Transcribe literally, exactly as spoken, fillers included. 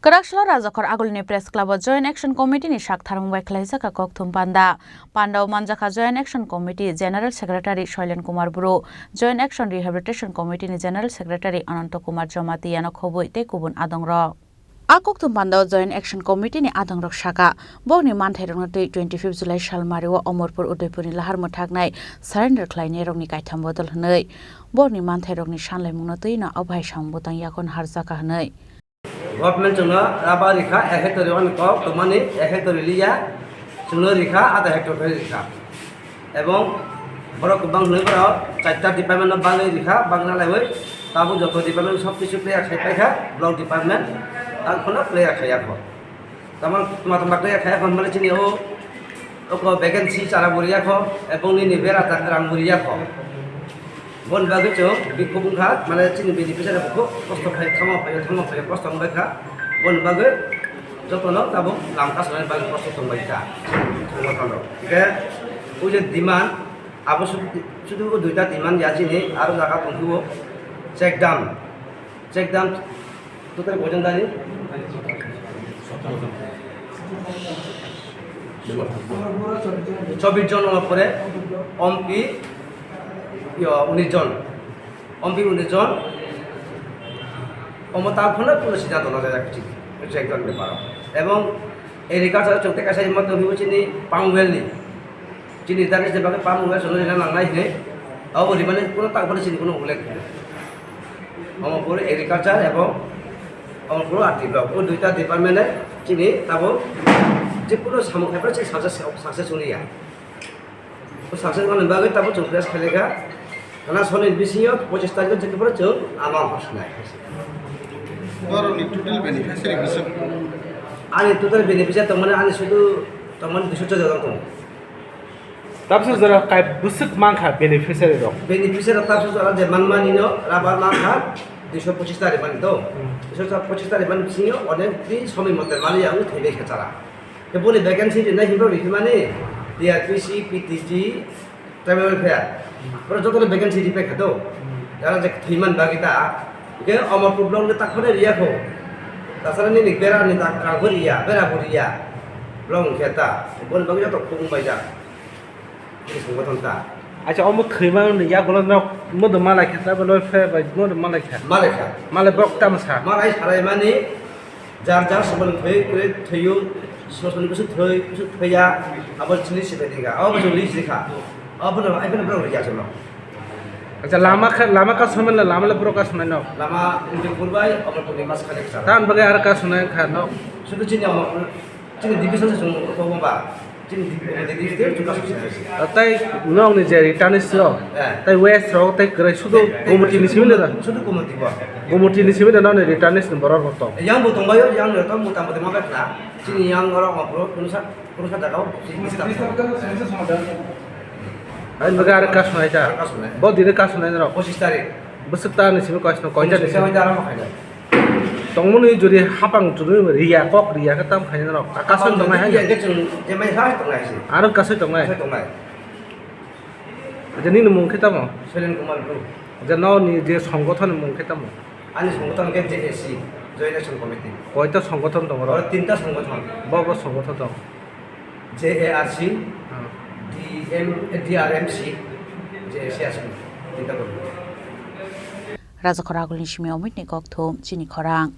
Kwraksalo Rajakhor Agulini Press Club o Joint Action Committee ni sak tharmung bai khlaijak kha kokthum panda. Panda o manjakha Joint Action Committee General Secretary Soilen Kumar Bru, Joint Action Rehabilitation Committee ni General Secretary Ananto Kumar Jamatia no khobwi tei kubun adongrok. A kokthum panda o Joint Action Committee ni adongrok sakha, bokni manthairokno twi twenty fifth July salmari o Omorpur Udaipur ni lahar mwthaknai surrender khlainairokni kaitham bodol hwnwi. Bokni manthairokni sanlaimungno twi no abohai samung bwtang yakon harjakha hwnwi. Government chwngno rubber rikha, ek hectare ani kok tongmani, ek hectare liya, chwngno rikha, adha hectare khe rikha. Ebong borok kwbang hwnwi borok chaita department no bagwi rikha, bagna laiwi tabuk joto department sob kisu clear khai paikha, block department, ang kheno clear khai yakho. Tamo tuma tuma clear khai yakho, hwnmale chini o Oko vacancy chara bo riyakho, ebong nini bera ta rang bo riyakho. Boni bagwi chwng bikhuk wngkha, mane chini beneficiary bo khub kosto khai, thangma phaiyo, thangma phaiyo, kosto wngbaikha. Boni bagwi jotono tabuk lam kasonani bagwi kosto tongbaikha. Hwnkhe, o je demand, abo sud-, sudu o duita demand ya chini, aro jaga tongphio, check dam. Check dam, total koijon dari? Chobbish jon, ongor pore ompi, yo, unis jon. Ompi unis jon. Omo ta phano kono siddhanto na jaya kichik. Check dam beparo. Ebong agriculture chwng tei kaisa motto hibo chini palm oil ni. Chini dagi je bagwi palm oil sono rina nangnai hinwi. Abo rimani kono tak phano chini kono ullekh. Omo puro agriculture ebong omo puro R T block. O duita department e chini tabo je kono samung khai phano chini success, success wngya. O success wngmani bagwi tabo chwng press khailai kha. Hana soni bisingo pochis tarikh o je phano chwng ama hosnai. Borokni total beneficiary bwswk? Ani total beneficiary tongmani ani sudu tongmani duiso chojak tongo. Tabsa jora kai bwswk mankha beneficiary rok? Beneficiary rok tabsa jora je manmani no rubber mankha duiso pochis ta rimani to. Hmm. Duiso pochis ta rimani bisingo onek din somoi mote mani yang thaibai khe chara. Khe boni vacancy rinai himrok rihimani T R P C, P T G, tribal welfare. Hmm. Borok jotono vacancy ripai kha to. Hmm. Jara je thwiman bagwi ta. Khe omo problem le takhone riyakho. Tasara nini bera ni tak rang bo riya, bera bo riya. Blong khe ta. Boni bagwi joto khung bai jak. Bini songbothon ta. Acha, omo thwima wngni yagulo nok modo malai khe, tribal welfare bai modo malai khe. Malai kha. Malai bok tamo sa. Malai salai mani jar jar sobo thwi kwrwi thwiyo, sobo sobo kusu thwi, kusu thwiya, abo chini sibai dinga. Abo chini list dikha. Abo no, ai bono borok rija sono. Acha, lama kha, lama ka somen la, lama le borok ka somen no. Lama Udaipur bai, Omorpur ni mas khani kha. Tan bagai ar ka somen kha no. Sudu chini Omorpur. Chini division se chwng kok ba. Chini division se chwng kasu se. Tei nokni je returnees rok, eh, tei west rok, tei kwrwi sudu committee ni simi da. Sudu committee ba. Committee ni simi da nokni returnees ni borok rok tong. Yang bo tong bayo, yang rok tong, motamoti ma bekla. Chini yang oro ma pro, kunusa, kunusa jaga o. Ani bagwi aro kasunai ta. Kasunai. Bo dini kasunai norok. Pochis tarik. Bwswk ta ni simi kasunai, koita ni simi. Tongmani jodi hapang chumui riya, kok riya khe tam khaina rok. Kasoi tongnai hai. Riya khe chwng jemai hai tongnai se. Aro kasoi tongnai. Kasoi tongnai. Acha nini mung khe tamo? Suren Kumar Bru. Acha noni je songgothon ni mung khe tamo? Ani songgothon khe J A C, Joint Action Committee. Koita songgothon tongo oro? Oro tinta songgothon. Bo bo songgothon tong. J A R C, hmm. D M, D R M C, J A C aswk ni tinta bwrwi. Rajakhor Agulni simi Omitni kokthum, chini khorang.